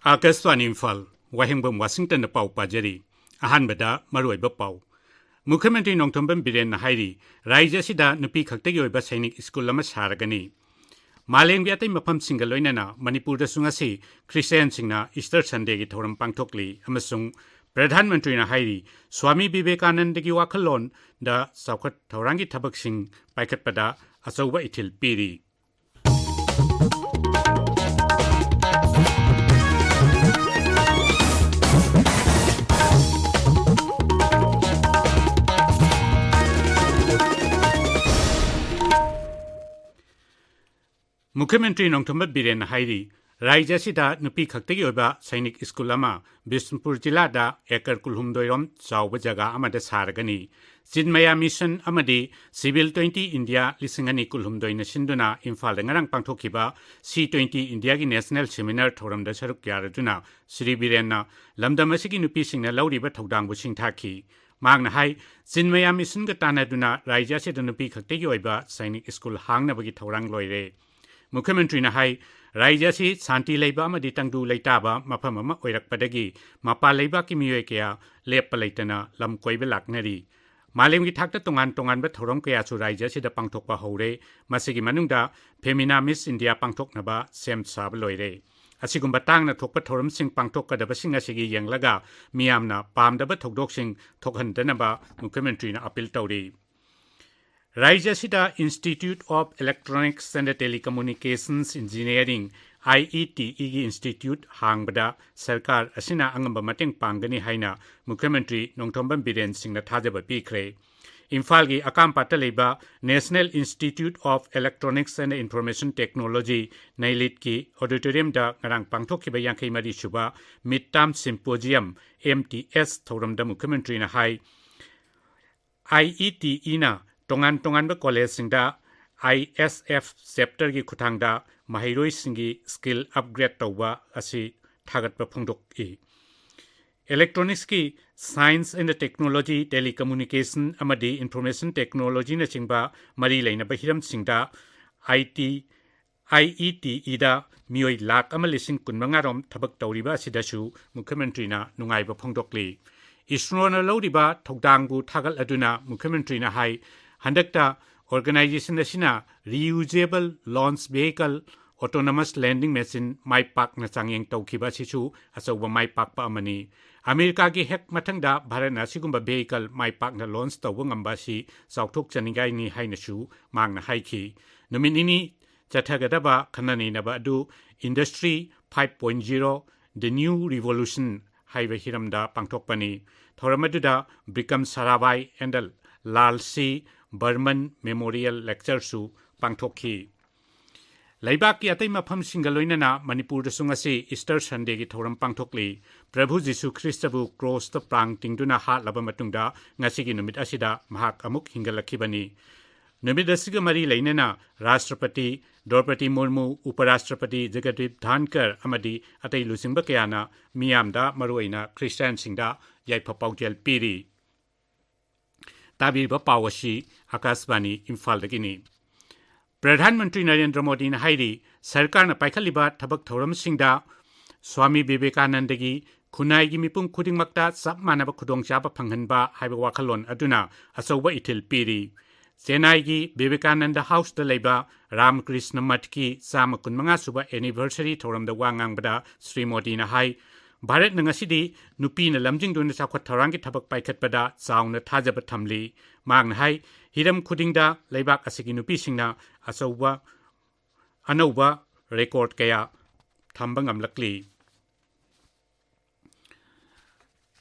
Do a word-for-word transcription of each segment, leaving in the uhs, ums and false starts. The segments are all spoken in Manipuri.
ꯑꯥꯀꯥꯁꯕꯥꯅꯤ ꯏꯝꯐꯥꯜ, ꯋꯥꯍꯦꯡꯕꯝ ꯋꯥꯁꯤꯡꯇꯟꯅ ꯄꯥꯎ ꯄꯥꯖꯔꯤ꯫ ꯑꯍꯥꯟꯕꯗ ꯃꯔꯨꯑꯣꯏꯕ ꯄꯥꯎ꯫ ꯃꯨꯈ꯭ꯌ ꯃꯟꯇ꯭ꯔꯤ ꯅꯣꯡꯊꯣꯝꯕꯝ ꯕꯤꯔꯦꯟꯅ ꯍꯥꯏꯔꯤ, ꯔꯥꯖ꯭ꯌ ꯑꯁꯤꯗ ꯅꯨꯄꯤ ꯈꯛꯇꯒꯤ ꯑꯣꯏꯕ ꯁꯩꯅꯤꯛ ꯁ꯭ꯀꯨꯜ ꯑꯃ ꯁꯥꯔꯒꯅꯤ꯫ ꯃꯥꯂꯦꯝꯒꯤ ꯑꯇꯩ ꯃꯐꯝꯁꯤꯡꯒ ꯂꯣꯏꯅꯅ ꯃꯅꯤꯄꯨꯔꯗꯁꯨ ꯉꯁꯤ ꯈ꯭ꯔꯤꯁꯇꯤꯌꯥꯟꯁꯤꯡꯅ ꯏꯁꯇꯔ ꯁꯟꯗꯦꯒꯤ ꯊꯧꯔꯝ ꯄꯥꯡꯊꯣꯛꯂꯤ ꯑꯃꯁꯨꯡ ꯄ꯭ꯔꯙꯥꯟ ꯃꯟꯇ꯭ꯔꯤꯅ ꯍꯥꯏꯔꯤ, ꯁ꯭ꯋꯥꯃꯤ ꯕꯤꯕꯦꯀꯥꯅꯟꯗꯒꯤ ꯋꯥꯈꯜꯂꯣꯟꯗ ꯆꯥꯎꯈꯠ ꯊꯧꯔꯥꯡꯒꯤ ꯊꯕꯛꯁꯤꯡ ꯄꯥꯏꯈꯠꯄꯗ ꯑꯆꯧꯕ ꯏꯊꯤꯜ ꯄꯤꯔꯤ꯫ ꯃꯨꯈ꯭ꯌ ꯃꯟꯇ꯭ꯔꯤ ꯅꯣꯡꯊꯣꯝꯕꯝ ꯕꯤꯔꯦꯟꯅ ꯍꯥꯏꯔꯤ, ꯔꯥꯖ꯭ꯌ ꯑꯁꯤꯗ ꯅꯨꯄꯤ ꯈꯛꯇꯒꯤ ꯑꯣꯏꯕ ꯁꯩꯅꯤꯛ ꯁ꯭ꯀꯨꯜ ꯑꯃ ꯕꯤꯁꯅꯨꯄꯨꯔ ꯖꯤꯂꯥꯗ ꯑꯦꯀꯔ ꯀꯨꯟꯍꯨꯝꯗꯣꯏ ꯔꯣꯝ ꯆꯥꯎꯕ ꯖꯒꯥ ꯑꯃꯗ ꯁꯥꯔꯒꯅꯤ꯫ ꯆꯤꯟꯃꯌꯥ ꯃꯤꯁꯟ ꯑꯃꯗꯤ ꯁꯤꯚꯤꯜ ꯇ꯭ꯋꯦꯟꯇꯤ ꯏꯟꯗꯤꯌꯥ ꯂꯤꯁꯤꯡ ꯑꯅꯤ ꯀꯨꯟꯍꯨꯝꯗꯣꯏꯅ ꯁꯤꯟꯗꯨꯅ ꯏꯝꯐꯥꯜꯗ ꯉꯔꯥꯡ ꯄꯥꯡꯊꯣꯛꯈꯤꯕ ꯁꯤ ꯇ꯭ꯋꯦꯟꯇꯤ ꯏꯟꯗꯤꯌꯥꯒꯤ ꯅꯦꯁꯅꯦꯜ ꯁꯦꯃꯤꯅꯥꯔ ꯊꯧꯔꯝꯗ ꯁꯔꯨꯛ ꯌꯥꯔꯗꯨꯅ ꯁ꯭ꯔꯤ ꯕꯤꯔꯦꯟꯅ ꯂꯝꯗꯝ ꯑꯁꯤꯒꯤ ꯅꯨꯄꯤꯁꯤꯡꯅ ꯂꯧꯔꯤꯕ ꯊꯧꯗꯥꯡꯕꯨ ꯁꯤꯡꯊꯥꯈꯤ꯫ ꯃꯍꯥꯛꯅ ꯍꯥꯏ, ꯆꯤꯟꯃꯌꯥ ꯃꯤꯁꯟꯒ ꯇꯥꯟꯅꯗꯨꯅ ꯔꯥꯖ꯭ꯌ ꯑꯁꯤꯗ ꯅꯨꯄꯤ ꯈꯛꯇꯒꯤ ꯑꯣꯏꯕ ꯁꯩꯅꯤꯛ ꯁ꯭ꯀꯨꯜ ꯍꯥꯡꯅꯕꯒꯤ ꯊꯧꯔꯥꯡ ꯂꯣꯏꯔꯦ꯫ ꯃꯨꯈ꯭ꯌ ꯃꯟꯇ꯭ꯔꯤꯅ ꯍꯥꯏ, ꯔꯥꯖ꯭ꯌ ꯑꯁꯤ ꯁꯥꯟꯇꯤ ꯂꯩꯕ ꯑꯃꯗꯤ ꯇꯪꯗꯨ ꯂꯩꯇꯥꯕ ꯃꯐꯝ ꯑꯃ ꯑꯣꯏꯔꯛꯄꯗꯒꯤ ꯃꯄꯥꯟ ꯂꯩꯕꯥꯛꯀꯤ ꯃꯤꯑꯣꯏ ꯀꯌꯥ ꯂꯦꯞꯄ ꯂꯩꯇꯅ ꯂꯝ ꯀꯣꯏꯕ ꯂꯥꯛꯅꯔꯤ꯫ ꯃꯥꯂꯦꯝꯒꯤ ꯊꯥꯛꯇ ꯇꯣꯉꯥꯟ ꯇꯣꯉꯥꯟꯕ ꯊꯧꯔꯝ ꯀꯌꯥꯁꯨ ꯔꯥꯖ꯭ꯌ ꯑꯁꯤꯗ ꯄꯥꯡꯊꯣꯛꯄ ꯍꯧꯔꯦ꯫ ꯃꯁꯤꯒꯤ ꯃꯅꯨꯡꯗ ꯐꯦꯃꯤꯅꯥ ꯃꯤꯁ ꯏꯟꯗꯤꯌꯥ ꯄꯥꯡꯊꯣꯛꯅꯕ ꯁꯦꯝ ꯁꯥꯕ ꯂꯣꯏꯔꯦ꯫ ꯑꯁꯤꯒꯨꯝꯕ ꯇꯥꯡꯅ ꯊꯣꯛꯄ ꯊꯧꯔꯝꯁꯤꯡ ꯄꯥꯡꯊꯣꯛꯀꯗꯕꯁꯤꯡ ꯑꯁꯤꯒꯤ ꯌꯦꯡꯂꯒ ꯃꯤꯌꯥꯝꯅ ꯄꯥꯝꯗꯕ ꯊꯧꯗꯣꯛꯁꯤꯡ ꯊꯣꯛꯍꯟꯗꯅꯕ ꯃꯨꯈ꯭ꯌ ꯃꯟꯇ꯭ꯔꯤꯅ ꯑꯄꯤꯜ ꯇꯧꯔꯤ꯫ ꯔꯥꯖ꯭ꯌ ꯑꯁꯤꯗ Institute of Electronics and Telecommunications Engineering, IETE ꯒꯤ ꯏꯟꯁꯇꯤꯇ꯭ꯌꯨꯠ ꯍꯥꯡꯕꯗ ꯁꯔꯀꯥꯔ ꯑꯁꯤꯅ ꯑꯉꯝꯕ ꯃꯇꯦꯡ ꯄꯥꯡꯒꯅꯤ ꯍꯥꯏꯅ ꯃꯨꯈ꯭ꯌ ꯃꯟꯇ꯭ꯔꯤ ꯅꯣꯡꯊꯣꯝꯕꯝ ꯕꯤꯔꯦꯟ ꯁꯤꯡꯅ ꯊꯥꯖꯕ ꯄꯤꯈ꯭ꯔꯦ꯫ ꯏꯝꯐꯥꯜꯒꯤ ꯑꯀꯥꯝꯄꯥꯠꯇ ꯂꯩꯕ National Institute of Electronics and Information Technology, ꯅꯩꯂꯤꯠꯀꯤ ꯑꯣꯗꯤꯇꯣꯔꯤꯌꯝꯗ ꯉꯔꯥꯡ ꯄꯥꯡꯊꯣꯛꯈꯤꯕ ꯌꯥꯡꯈꯩ ꯃꯔꯤ ꯁꯨꯕ Mid Term Symposium, MTS, ꯊꯧꯔꯝꯗ ꯃꯨꯈ꯭ꯌ ꯃꯟꯇ꯭ꯔꯤꯅ ꯍꯥꯏ, IETE ꯅ ꯇꯣꯉꯥꯟ ꯇꯣꯉꯥꯟꯕ ꯀꯣꯂꯦꯖꯁꯤꯡꯗ ISF ꯆꯦꯞꯇꯔꯒꯤ ꯈꯨꯠꯊꯥꯡꯗ ꯃꯍꯩꯔꯣꯏꯁꯤꯡꯒꯤ ꯁ꯭ꯀꯤꯜ ꯑꯞꯒ꯭ꯔꯦꯗ ꯇꯧꯕ ꯑꯁꯤ ꯊꯥꯒꯠꯄ ꯐꯣꯡꯗꯣꯛꯏ꯫ ꯏꯂꯦꯛꯇ꯭ꯔꯣꯅꯤꯛꯁꯀꯤ Science and Telecommunication ꯑꯃꯗꯤ Information Technology ꯅꯆꯤꯡꯕ ꯃꯔꯤ ꯂꯩꯅꯕ ꯍꯤꯔꯝꯁꯤꯡꯗ IT ꯑꯥꯏ ꯏ ꯇꯤ ꯏꯗ ꯃꯤꯑꯣꯏ ꯂꯥꯈ ꯑꯃ ꯂꯤꯁꯤꯡ ꯀꯨꯟꯃꯉꯥ ꯔꯣꯝ ꯊꯕꯛ ꯇꯧꯔꯤꯕ ꯑꯁꯤꯗꯁꯨ ꯃꯨꯈ꯭ꯌ ꯃꯟꯇ꯭ꯔꯤꯅ ꯅꯨꯡꯉꯥꯏꯕ ꯐꯣꯡꯗꯣꯛꯂꯤ꯫ ꯏꯁꯔꯣꯅ ꯂꯧꯔꯤꯕ ꯊꯧꯗꯥꯡꯕꯨ ꯊꯥꯒꯠꯂꯗꯨꯅ ꯃꯨꯈ꯭ꯌ ꯃꯟꯇ꯭ꯔꯤꯅ ꯍꯥꯏ, ꯍꯟꯗꯛꯇ organization ꯑꯁꯤꯅ reusable launch vehicle autonomous landing machine ꯃꯥꯏ ꯄꯥꯛꯅ ꯆꯥꯡꯌꯦꯡ ꯇꯧꯈꯤꯕ ꯑꯁꯤꯁꯨ ꯑꯆꯧꯕ ꯃꯥꯏ ꯄꯥꯛꯄ ꯑꯃꯅꯤ꯫ ꯑꯃꯦꯔꯤꯀꯥꯒꯤ ꯍꯦꯛ ꯃꯊꯪꯗ ꯚꯥꯔꯠꯅ ꯑꯁꯤꯒꯨꯝꯕ vehicle ꯃꯥꯏ ꯄꯥꯛꯅ launch ꯇꯧꯕ ꯉꯝꯕ ꯑꯁꯤ ꯆꯥꯎꯊꯣꯛꯆꯅꯤꯡꯉꯥꯏꯅꯤ ꯍꯥꯏꯅꯁꯨ ꯃꯍꯥꯛꯅ ꯍꯥꯏꯈꯤ꯫ ꯅꯨꯃꯤꯠ ꯅꯤꯅꯤ ꯆꯠꯊꯒꯗꯕ ꯈꯟꯅ ꯅꯩꯅꯕ ꯑꯗꯨ Industry five point zero, The New Revolution ꯍꯥꯏꯕ ꯍꯤꯔꯝꯗ ꯄꯥꯡꯊꯣꯛꯄꯅꯤ꯫ ꯊꯧꯔꯝ ꯑꯗꯨꯗ ꯕ꯭ꯔꯤꯀꯝ ꯁꯔꯥꯕꯥꯏ and the ꯂꯥꯜꯁꯤ ꯕꯔꯃꯟ Memorial Lectureꯁꯨ ꯄꯥꯡꯊꯣꯛꯈꯤ꯫ ꯂꯩꯕꯥꯛꯀꯤ ꯑꯇꯩ ꯃꯐꯝꯁꯤꯡꯒ ꯂꯣꯏꯅꯅ ꯃꯅꯤꯄꯨꯔꯗꯁꯨ ꯉꯁꯤ Easter Sundayꯒꯤ ꯊꯧꯔꯝ ꯄꯥꯡꯊꯣꯛꯂꯤ꯫ ꯄ꯭ꯔꯚꯨ ꯖꯤꯁꯨ ꯈ꯭ꯔꯤꯁꯇꯕꯨ ꯀ꯭ꯔꯣꯁꯇ ꯄ꯭ꯔꯥꯡ ꯇꯤꯡꯗꯨꯅ ꯍꯥꯠꯂꯕ ꯃꯇꯨꯡꯗ ꯉꯁꯤꯒꯤ ꯅꯨꯃꯤꯠ ꯑꯁꯤꯗ ꯃꯍꯥꯛ ꯑꯃꯨꯛ ꯍꯤꯡꯒꯠꯂꯛꯈꯤꯕꯅꯤ꯫ ꯅꯨꯃꯤꯠ ꯑꯁꯤꯒ ꯃꯔꯤ ꯂꯩꯅꯅ ꯔꯥꯁꯇ꯭ꯔꯄꯇꯤ ꯗ꯭ꯔꯧꯄꯗꯤ ꯃꯨꯔꯃꯨ, ꯎꯄꯔꯥꯁꯇ꯭ꯔꯄꯇꯤ ꯖꯒꯗꯤꯞ ꯙꯥꯟꯀꯔ ꯑꯃꯗꯤ ꯑꯇꯩ ꯂꯨꯆꯤꯡꯕ ꯀꯌꯥꯅ ꯃꯤꯌꯥꯝꯗ, ꯃꯔꯨꯑꯣꯏꯅ ꯈ꯭ꯔꯤꯁꯇꯤꯌꯥꯟꯁꯤꯡꯗ ꯌꯥꯏꯐ ꯄꯥꯎꯖꯦꯜ ꯄꯤꯔꯤ꯫ ꯇꯥꯕꯤꯔꯤꯕ ꯄꯥꯎ ꯑꯁꯤ ꯑꯀꯥꯁꯕꯥꯅꯤ ꯏꯝꯐꯥꯜꯗꯒꯤꯅꯤ꯫ ꯄ꯭ꯔꯙꯥꯟ ꯃꯟꯇ꯭ꯔꯤ ꯅꯔꯦꯟꯗ꯭ꯔ ꯃꯣꯗꯤꯅ ꯍꯥꯏꯔꯤ, ꯁꯔꯀꯥꯔꯅ ꯄꯥꯏꯈꯠꯂꯤꯕ ꯊꯕꯛ ꯊꯧꯔꯝꯁꯤꯡꯗ ꯁ꯭ꯋꯥꯃꯤ ꯕꯤꯕꯦꯀꯥꯅꯟꯗꯒꯤ "ꯈꯨꯟꯅꯥꯏꯒꯤ ꯃꯤꯄꯨꯝ ꯈꯨꯗꯤꯡꯃꯛꯇ ꯆꯞ ꯃꯥꯟꯅꯕ ꯈꯨꯗꯣꯡꯆꯥꯕ ꯐꯪꯍꯟꯕ" ꯍꯥꯏꯕ ꯋꯥꯈꯜꯂꯣꯟ ꯑꯗꯨꯅ ꯑꯆꯧꯕ ꯏꯊꯤꯜ ꯄꯤꯔꯤ꯫ ꯆꯦꯟꯅꯥꯏꯒꯤ ꯕꯤꯕꯦꯀꯥꯅꯟꯗ ꯍꯥꯎꯁꯇ ꯂꯩꯕ ꯔꯥꯃꯀ꯭ꯔꯤꯁꯅ ꯃꯊꯀꯤ ꯆꯥꯝꯃ ꯀꯨꯟꯃꯉꯥ ꯁꯨꯕ anniversary ꯊꯧꯔꯝꯗ ꯋꯥ ꯉꯥꯡꯕꯗ ꯁ꯭ꯔꯤ ꯃꯣꯗꯤꯅ ꯍꯥꯏ, ꯚꯥꯔꯠꯅ ꯉꯁꯤꯗꯤ ꯅꯨꯄꯤꯅ ꯂꯝꯖꯤꯡꯗꯨꯅ ꯆꯥꯎꯈꯠ ꯊꯧꯔꯥꯡꯒꯤ ꯊꯕꯛ ꯄꯥꯏꯈꯠꯄꯗ ꯆꯥꯎꯅ ꯊꯥꯖꯕ ꯊꯝꯂꯤ꯫ ꯃꯍꯥꯛꯅ ꯍꯥꯏ, ꯍꯤꯔꯝ ꯈꯨꯗꯤꯡꯗ ꯂꯩꯕꯥꯛ ꯑꯁꯤꯒꯤ ꯅꯨꯄꯤꯁꯤꯡꯅ ꯑꯆꯧꯕ, ꯑꯅꯧꯕ record ꯀꯌꯥ ꯊꯝꯕ ꯉꯝꯂꯛꯂꯤ꯫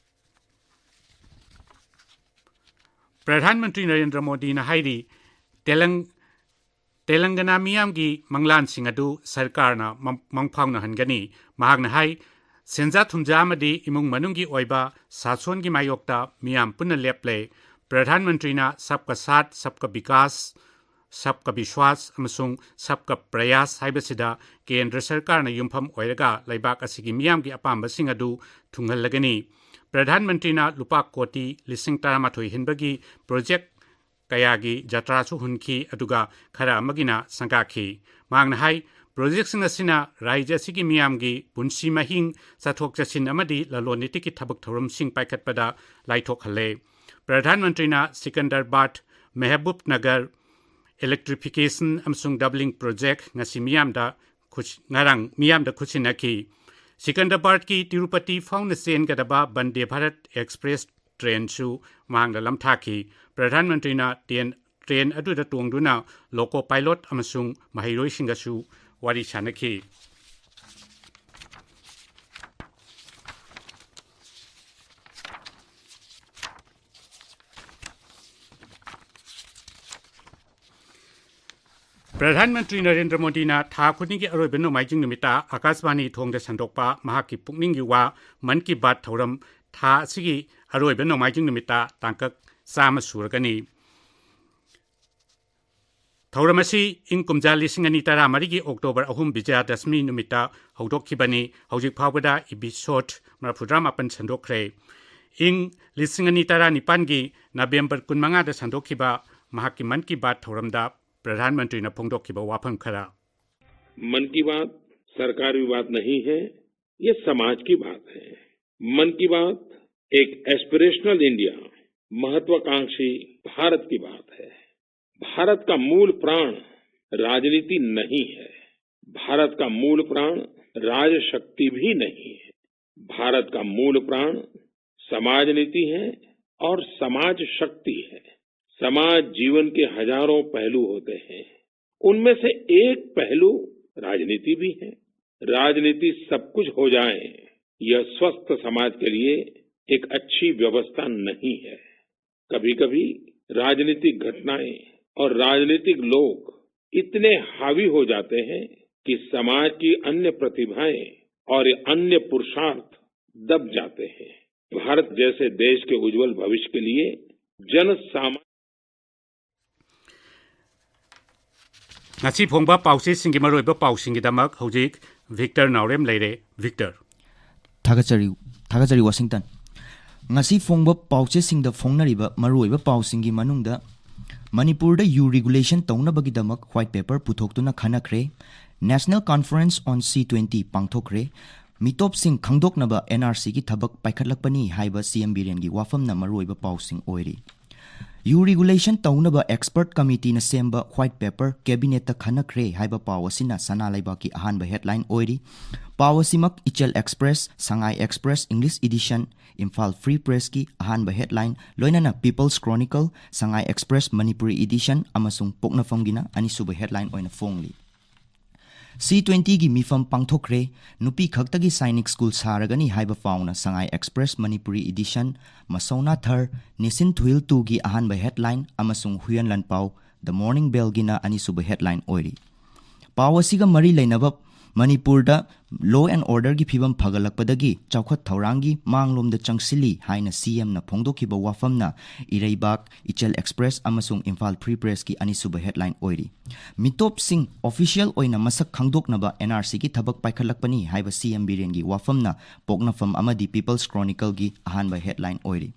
ꯄ꯭ꯔꯙꯥꯟ ꯃꯟꯇ꯭ꯔꯤ ꯅꯔꯦꯟꯗ꯭ꯔ ꯃꯣꯗꯤꯅ ꯍꯥꯏꯔꯤ, ꯇꯦꯂꯪ-, ꯇꯦꯂꯪꯒꯅꯥ ꯃꯤꯌꯥꯝꯒꯤ ꯃꯪꯂꯥꯟꯁꯤꯡ ꯑꯗꯨ ꯁꯔꯀꯥꯔꯅ ꯃ-, ꯃꯪꯐꯥꯎꯅꯍꯟꯒꯅꯤ꯫ ꯃꯍꯥꯛꯅ ꯍꯥꯏ, ꯁꯦꯟꯖꯥ ꯊꯨꯝꯖꯥ ꯑꯃꯗꯤ ꯏꯃꯨꯡ ꯃꯅꯨꯡꯒꯤ ꯑꯣꯏꯕ ꯁꯥꯁꯣꯟꯒꯤ ꯃꯥꯌꯣꯛꯇ ꯃꯤꯌꯥꯝ ꯄꯨꯟꯅ ꯂꯦꯞꯂꯦ꯫ ꯄ꯭ꯔꯙꯥꯟ ꯃꯟꯇ꯭ꯔꯤꯅ ꯁꯕꯀꯥ ꯁꯥꯊ, ꯁꯕꯀꯥ ꯕꯤꯀꯥꯁ, ꯁꯕꯀꯥ ꯕꯤꯁ꯭ꯋꯥꯁ ꯑꯃꯁꯨꯡ ꯁꯕꯀꯥ ꯄ꯭ꯔꯌꯥꯁ ꯍꯥꯏꯕꯁꯤꯗ ꯀꯦꯟꯗ꯭ꯔ ꯁꯔꯀꯥꯔꯅ ꯌꯨꯝꯐꯝ ꯑꯣꯏꯔꯒ ꯂꯩꯕꯥꯛ ꯑꯁꯤꯒꯤ ꯃꯤꯌꯥꯝꯒꯤ ꯑꯄꯥꯝꯕꯁꯤꯡ ꯑꯗꯨ ꯊꯨꯡꯍꯜꯂꯒꯅꯤ꯫ ꯄ꯭ꯔꯙꯥꯟ ꯃꯟꯇ꯭ꯔꯤꯅ ꯂꯨꯄꯥ ꯀꯣꯇꯤ ꯂꯤꯁꯤꯡ ꯇꯔꯥꯃꯥꯊꯣꯏ ꯍꯦꯟꯕꯒꯤ project ꯀꯌꯥꯒꯤ ꯖꯇ꯭ꯔꯥꯁꯨ ꯍꯨꯟꯈꯤ, ꯑꯗꯨꯒ ꯈꯔ ꯑꯃꯒꯤꯅ ꯁꯪꯒꯥꯈꯤ꯫ ꯃꯍꯥꯛꯅ ꯍꯥꯏ, ꯄ꯭ꯔꯣꯖꯦꯛꯁꯤꯡ ꯑꯁꯤꯅ ꯔꯥꯖ꯭ꯌ ꯑꯁꯤꯒꯤ ꯃꯤꯌꯥꯝꯒꯤ ꯄꯨꯟꯁꯤ ꯃꯍꯤꯡ, ꯆꯠꯊꯣꯛ ꯆꯠꯁꯤꯟ ꯑꯃꯗꯤ ꯂꯂꯣꯟ ꯏꯇꯤꯛꯀꯤ ꯊꯕꯛ ꯊꯧꯔꯝꯁꯤꯡ ꯄꯥꯏꯈꯠꯄꯗ ꯂꯥꯏꯊꯣꯛꯍꯜꯂꯦ꯫ ꯄ꯭ꯔꯙꯥꯟ ꯃꯟꯇ꯭ꯔꯤꯅ ꯁꯤꯀꯟꯗꯔꯕꯥꯗ ꯃꯦꯍꯕꯨꯕ ꯅꯒꯔ electrification ꯑꯃꯁꯨꯡ doubling project ꯉꯁꯤ ꯃꯤꯌꯥꯝꯗ ꯈꯨꯠ-, ꯉꯔꯥꯡ ꯃꯤꯌꯥꯝꯗ ꯈꯨꯠꯁꯤꯟꯅꯈꯤ꯫ ꯁꯤꯀꯟꯗꯔꯕꯥꯗꯀꯤ ꯇꯤꯔꯨꯄꯇꯤ ꯐꯥꯎꯅ ꯆꯦꯟꯒꯗꯕ ꯕꯟꯗꯦ ꯚꯥꯔꯠ ꯑꯦꯛꯁꯄ꯭ꯔꯦꯁ ꯇ꯭ꯔꯦꯟꯁꯨ ꯃꯍꯥꯛꯅ ꯂꯝꯊꯥꯈꯤ꯫ ꯄ꯭ꯔꯙꯥꯟ ꯃꯟꯇ꯭ꯔꯤꯅ ꯇꯦꯟ-, ꯇ꯭ꯔꯦꯟ ꯑꯗꯨꯗ ꯇꯣꯡꯗꯨꯅ ꯂꯣꯀꯣ ꯄꯥꯏꯂꯣꯠ ꯑꯃꯁꯨꯡ ꯃꯍꯩꯔꯣꯏꯁꯤꯡꯒꯁꯨ ꯋꯥꯔꯤ ꯁꯥꯅꯈꯤ꯫ ꯄ꯭ꯔꯙꯥꯟ ꯃꯟꯇ꯭ꯔꯤ ꯅꯔꯦꯟꯗ꯭ꯔ ꯃꯣꯗꯤꯅ ꯊꯥ ꯈꯨꯗꯤꯡꯒꯤ ꯑꯔꯣꯏꯕ ꯅꯣꯡꯃꯥꯏꯖꯤꯡ ꯅꯨꯃꯤꯠꯇ ꯑꯀꯥꯁꯕꯥꯅꯤ ꯊꯣꯡꯗ ꯁꯟꯗꯣꯛꯄ ꯃꯍꯥꯛꯀꯤ ꯄꯨꯛꯅꯤꯡꯒꯤ ꯋꯥ ꯃꯟ ꯀꯤ ꯕꯥꯠ ꯊꯧꯔꯝ ꯊꯥ ꯑꯁꯤꯒꯤ ꯑꯔꯣꯏꯕ ꯅꯣꯡꯃꯥꯏꯖꯤꯡ ꯅꯨꯃꯤꯠꯇ ꯇꯥꯡꯀꯛ ꯆꯥꯝꯃ ꯁꯨꯔꯒꯅꯤ꯫ ꯊꯧꯔꯝ ꯑꯁꯤ ꯏꯪ ꯀꯨꯝꯖꯥ ꯂꯤꯁꯤꯡ ꯑꯅꯤ ꯇꯔꯥꯃꯔꯤꯒꯤ ꯑꯣꯛꯇꯣꯕꯔ ꯑꯍꯨꯝ ꯕꯤꯖꯌꯗꯁꯃꯤ ꯅꯨꯃꯤꯠꯇ ꯍꯧꯗꯣꯛꯈꯤꯕꯅꯤ꯫ ꯍꯧꯖꯤꯛ ꯐꯥꯎꯕꯗ episode ꯃꯔꯤꯐꯨꯇꯔꯥꯃꯥꯄꯟ ꯁꯟꯗꯣꯛꯈ꯭ꯔꯦ꯫ ꯏꯪ ꯂꯤꯁꯤꯡ ꯑꯅꯤ ꯇꯔꯥꯅꯤꯄꯥꯟꯒꯤ ꯅꯕꯦꯝꯕꯔ ꯀꯨꯟꯃꯉꯥꯗ ꯁꯟꯗꯣꯛꯈꯤꯕ ꯃꯍꯥꯛꯀꯤ ꯃꯟ ꯀꯤ ꯕꯥꯠ ꯊꯧꯔꯝꯗ ꯄ꯭ꯔꯙꯥꯟ ꯃꯟꯇ꯭ꯔꯤꯅ ꯐꯣꯡꯗꯣꯛꯈꯤꯕ ꯋꯥꯐꯝ ꯈꯔ꯫ मन की बात सरकार विवाद नहीं है, ये समाज की बात है। मन की बात एक एस्पिरेशनल इंडिया, महत्वाकांक्षी भारत की बात है। भारत का मूल प्राण राजनीति नहीं है। भारत का मूल प्राण राजशक्ति भी नहीं है। भारत का मूल प्राण समाज नीति है और समाज शक्ति है। समाज जीवन के हजारों पहलू होते हैं, उनमें से एक पहलू राजनीति भी है। राजनीति सब कुछ हो जाए, यह स्वस्थ समाज के लिए एक अच्छी व्यवस्था नहीं है। कभी-कभी राजनीतिक घटनाएं और राजनीतिक लोग इतने हावी हो जाते हैं कि समाज की अन्य प्रतिभाएं और अन्य पुरुषार्थ दब जाते हैं। भारत जैसे देश के उज्जवल भविष्य के लिए जन सामान्य ꯉꯁꯤ ꯐꯣꯡꯕ ꯄꯥꯎꯆꯦꯁꯤꯡꯒꯤ ꯃꯔꯨꯑꯣꯏꯕ ꯄꯥꯎꯁꯤꯡꯒꯤꯗꯃꯛ ꯍꯧꯖꯤꯛ ꯚꯤꯛꯇꯔ ꯅꯥꯎꯔꯦꯝ ꯂꯩꯔꯦ꯫ ꯚꯤꯛꯇꯔ꯫ ꯊꯥꯒꯠꯆꯔꯤ, ꯊꯥꯒꯠꯆꯔꯤ, ꯋꯥꯁꯤꯡꯇꯟ꯫ ꯉꯁꯤ ꯐꯣꯡꯕ ꯄꯥꯎꯆꯦꯁꯤꯡꯗ ꯐꯣꯡꯅꯔꯤꯕ ꯃꯔꯨꯑꯣꯏꯕ ꯄꯥꯎꯁꯤꯡꯒꯤ ꯃꯅꯨꯡꯗ ꯃꯅꯤꯄꯨꯔꯗ ꯌꯨ ꯔꯤꯒꯨꯂꯦꯁꯟ ꯇꯧꯅꯕꯒꯤꯗꯃꯛ ꯋꯥꯏꯠ ꯄꯦꯄꯔ ꯄꯨꯊꯣꯛꯇꯨꯅ ꯈꯟꯅꯈ꯭ꯔꯦ꯫ National Conference on C twenty ꯄꯥꯡꯊꯣꯛꯈ꯭ꯔꯦ꯫ ꯃꯤꯇꯣꯞꯁꯤꯡ ꯈꯪꯗꯣꯛꯅꯕ ꯑꯦꯟ ꯑꯥꯔ ꯁꯤꯒꯤ ꯊꯕꯛ ꯄꯥꯏꯈꯠꯂꯛꯄꯅꯤ ꯍꯥꯏꯕ ꯁꯤ ꯑꯦꯝ ꯕꯤꯔꯦꯟꯒꯤ ꯋꯥꯐꯝꯅ ꯃꯔꯨꯑꯣꯏꯕ ꯄꯥꯎꯁꯤꯡ ꯑꯣꯏꯔꯤ꯫ ꯌꯨ ꯔꯤꯒꯨꯂꯦꯁꯟ ꯇꯧꯅꯕ ꯑꯦꯛꯁꯄꯔꯠ ꯀꯃꯤꯇꯤꯅ ꯁꯦꯝꯕ ꯋꯥꯏꯠ ꯄꯦꯄꯔ ꯀꯦꯕꯤꯅꯦꯠꯇ ꯈꯟꯅꯈ꯭ꯔꯦ ꯍꯥꯏꯕ ꯄꯥꯎ ꯑꯁꯤꯅ ꯁꯅꯥ ꯂꯩꯕꯥꯛꯀꯤ ꯑꯍꯥꯟꯕ ꯍꯦꯗꯂꯥꯏꯟ ꯑꯣꯏꯔꯤ꯫ ꯄꯥꯎ ꯑꯁꯤꯃꯛ Ichel express, Sangai express English edition, Imphal free ꯄ꯭ꯔꯦꯁꯀꯤ ꯑꯍꯥꯟꯕ ꯍꯦꯗꯂꯥꯏꯟ, ꯂꯣꯏꯅꯅ people's chronicle, Sangai express Manipuri edition ꯑꯃꯁꯨꯡ ꯄꯣꯛꯅꯐꯝꯒꯤꯅ ꯑꯅꯤꯁꯨꯕ ꯍꯦꯗꯂꯥꯏꯟ ꯑꯣꯏꯅ ꯐꯣꯡꯂꯤ꯫ ꯁꯤ ꯇ꯭ꯋꯦꯟꯇꯤꯒꯤ ꯃꯤꯐꯝ ꯄꯥꯡꯊꯣꯛꯈ꯭ꯔꯦ꯫ ꯅꯨꯄꯤ ꯈꯛꯇꯒꯤ ꯁꯥꯏꯅꯤꯛ ꯁ꯭ꯀꯨꯜ ꯁꯥꯔꯒꯅꯤ ꯍꯥꯏꯕ ꯄꯥꯎꯅ ꯁꯉꯥꯏ ꯑꯦꯛꯁꯄ꯭ꯔꯦꯁ ꯃꯅꯤꯄꯨꯔꯤ ꯏꯗꯤꯁꯟ, ꯃꯁꯧꯅꯥ ꯊꯔ, ꯅꯤꯁꯤꯟ ꯊꯨꯏꯜ ꯇꯨꯒꯤ ꯑꯍꯥꯟꯕ ꯍꯦꯗꯂꯥꯏꯟ ꯑꯃꯁꯨꯡ ꯍꯨꯌꯦꯟ ꯂꯥꯟꯄꯥꯎ, ꯗ ꯃꯣꯔꯅꯤꯡ ꯕꯦꯜꯒꯤꯅ ꯑꯅꯤꯁꯨꯕ ꯍꯦꯗꯂꯥꯏꯟ ꯑꯣꯏꯔꯤ꯫ ꯄꯥꯎ ꯑꯁꯤꯒ ꯃꯔꯤ ꯂꯩꯅꯕ ꯃꯅꯤꯄꯨꯔꯗ law and orderꯒꯤ ꯐꯤꯕꯝ ꯐꯒꯠꯂꯛꯄꯗꯒꯤ ꯆꯥꯎꯈꯠ ꯊꯧꯔꯥꯡꯒꯤ ꯃꯥꯡꯂꯣꯝꯗ ꯆꯪꯁꯤꯜꯂꯤ ꯍꯥꯏꯅ ꯁꯤ ꯑꯦꯝꯅ ꯐꯣꯡꯗꯣꯛꯈꯤꯕ ꯋꯥꯐꯝꯅ ꯏꯔꯩꯕꯥꯛ, ꯏꯆꯦꯜ ꯑꯦꯛꯁꯄ꯭ꯔꯦꯁ ꯑꯃꯁꯨꯡ ꯏꯝꯐꯥꯜ ꯐ꯭ꯔꯤ ꯄ꯭ꯔꯦꯁꯀꯤ ꯑꯅꯤꯁꯨꯕ ꯍꯦꯗꯂꯥꯏꯟ ꯑꯣꯏꯔꯤ꯫ ꯃꯤꯇꯣꯞꯁꯤꯡ ꯑꯣꯐꯤꯁꯤꯌꯦꯜ ꯑꯣꯏꯅ ꯃꯁꯛ ꯈꯪꯗꯣꯛꯅꯕ ꯑꯦꯟ ꯑꯥꯔ ꯁꯤꯒꯤ ꯊꯕꯛ ꯄꯥꯏꯈꯠꯂꯛꯄꯅꯤ ꯍꯥꯏꯕ ꯁꯤ ꯑꯦꯝ ꯕꯤꯔꯦꯟꯒꯤ ꯋꯥꯐꯝꯅ ꯄꯣꯛꯅꯐꯝ ꯑꯃꯗꯤ ꯄꯤꯄꯜꯁ ꯀ꯭ꯔꯣꯅꯤꯀꯜꯒꯤ ꯑꯍꯥꯟꯕ ꯍꯦꯗꯂꯥꯏꯟ ꯑꯣꯏꯔꯤ꯫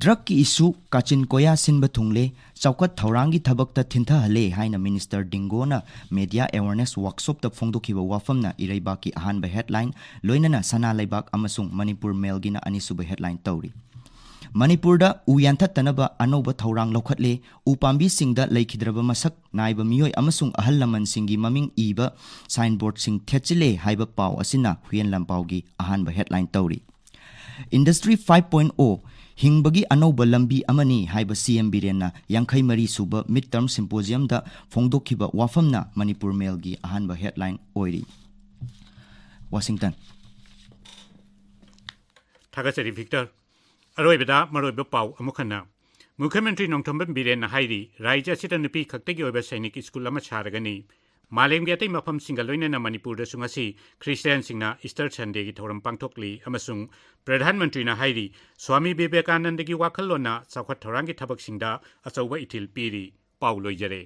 ꯗ꯭ꯔꯒꯀꯤ ꯏꯁꯨ ꯀꯥꯆꯤꯟ ꯀꯣꯌꯥ ꯁꯤꯟꯕ ꯊꯨꯡꯂꯦ, ꯆꯥꯎꯈꯠ ꯊꯧꯔꯥꯡꯒꯤ ꯊꯕꯛꯇ ꯊꯤꯟꯊꯍꯜꯂꯦ ꯍꯥꯏꯅ ꯃꯤꯅꯤꯁꯇꯔ ꯗꯤꯡꯒꯣꯅ ꯃꯦꯗꯤꯌꯥ ꯑꯦꯋꯥꯔꯅꯦꯁ ꯋꯥꯔꯛꯁꯣꯞꯇ ꯐꯣꯡꯗꯣꯛꯈꯤꯕ ꯋꯥꯐꯝꯅ ꯏꯔꯩꯕꯥꯛꯀꯤ ꯑꯍꯥꯟꯕ ꯍꯦꯗꯂꯥꯏꯟ, ꯂꯣꯏꯅꯅ ꯁꯅꯥ ꯂꯩꯕꯥꯛ ꯑꯃꯁꯨꯡ ꯃꯅꯤꯄꯨꯔ ꯃꯦꯜꯒꯤꯅ ꯑꯅꯤꯁꯨꯕ ꯍꯦꯗꯂꯥꯏꯟ ꯇꯧꯔꯤ꯫ ꯃꯅꯤꯄꯨꯔꯗ ꯎ ꯌꯥꯟꯊꯠꯇꯅꯕ ꯑꯅꯧꯕ ꯊꯧꯔꯥꯡ ꯂꯧꯈꯠꯂꯦ, ꯎ ꯄꯥꯝꯕꯤꯁꯤꯡꯗ ꯂꯩꯈꯤꯗ꯭ꯔꯕ ꯃꯁꯛ ꯅꯥꯏꯕ ꯃꯤꯑꯣꯏ ꯑꯃꯁꯨꯡ ꯑꯍꯜ ꯂꯃꯟꯁꯤꯡꯒꯤ ꯃꯃꯤꯡ ꯏꯕ ꯁꯥꯏꯟꯕꯣꯔꯗꯁꯤꯡ ꯊꯦꯠꯆꯤꯜꯂꯦ ꯍꯥꯏꯕ ꯄꯥꯎ ꯑꯁꯤꯅ ꯍꯨꯌꯦꯟ ꯂꯥꯟꯄꯥꯎꯒꯤ ꯑꯍꯥꯟꯕ ꯍꯦꯗꯂꯥꯏꯟ ꯇꯧꯔꯤ꯫ Industry five point oh ꯍꯤꯡꯕꯒꯤ ꯑꯅꯧꯕ ꯂꯝꯕꯤ ꯑꯃꯅꯤ ꯍꯥꯏꯕ ꯁꯤ ꯑꯦꯝ ꯕꯤꯔꯦꯟꯅ ꯌꯥꯡꯈꯩ ꯃꯔꯤ ꯁꯨꯕ ꯃꯤꯗ ꯇꯔꯝ ꯁꯤꯝꯄꯣꯖꯤꯌꯝꯗ ꯐꯣꯡꯗꯣꯛꯈꯤꯕ ꯋꯥꯐꯝꯅ ꯃꯅꯤꯄꯨꯔ ꯃꯦꯜꯒꯤ ꯑꯍꯥꯟꯕ ꯍꯦꯗꯂꯥꯏꯟ ꯑꯣꯏꯔꯤ꯫ ꯋꯥꯁꯤꯡꯇꯟ꯫ ꯊꯥꯒꯠꯆꯔꯤ ꯚꯤꯛꯇꯔ꯫ ꯑꯔꯣꯏꯕꯗ ꯃꯔꯨꯑꯣꯏꯕ ꯄꯥꯎ ꯑꯃꯨꯛ ꯍꯟꯅ꯫ ꯃꯨꯈ꯭ꯌ ꯃꯟꯇ꯭ꯔꯤ ꯅꯣꯡꯊꯣꯝꯕꯝ ꯕꯤꯔꯦꯟꯅ ꯍꯥꯏꯔꯤ, ꯔꯥꯖ꯭ꯌ ꯑꯁꯤꯗ ꯅꯨꯄꯤ ꯈꯛꯇꯒꯤ ꯑꯣꯏꯕ ꯁꯩꯅꯤꯛ ꯁ꯭ꯀꯨꯜ ꯑꯃ ꯁꯥꯔꯒꯅꯤ꯫ ꯃꯥꯂꯦꯝꯒꯤ ꯑꯇꯩ ꯃꯐꯝꯁꯤꯡꯒ ꯂꯣꯏꯅꯅ ꯃꯅꯤꯄꯨꯔꯗꯁꯨ ꯉꯁꯤ ꯈ꯭ꯔꯤꯁꯇꯤꯌꯥꯟꯁꯤꯡꯅ ꯏꯁꯇꯔ ꯁꯟꯗꯦꯒꯤ ꯊꯧꯔꯝ ꯄꯥꯡꯊꯣꯛꯂꯤ ꯑꯃꯁꯨꯡ ꯄ꯭ꯔꯙꯥꯟ ꯃꯟꯇ꯭ꯔꯤꯅ ꯍꯥꯏꯔꯤ, ꯁ꯭ꯋꯥꯃꯤ ꯕꯤꯕꯦꯀꯥꯅꯟꯗꯒꯤ ꯋꯥꯈꯜꯂꯣꯟꯅ ꯆꯥꯎꯈꯠ ꯊꯧꯔꯥꯡꯒꯤ ꯊꯕꯛꯁꯤꯡꯗ ꯑꯆꯧꯕ ꯏꯊꯤꯜ ꯄꯤꯔꯤ꯫ ꯄꯥꯎ ꯂꯣꯏꯖꯔꯦ꯫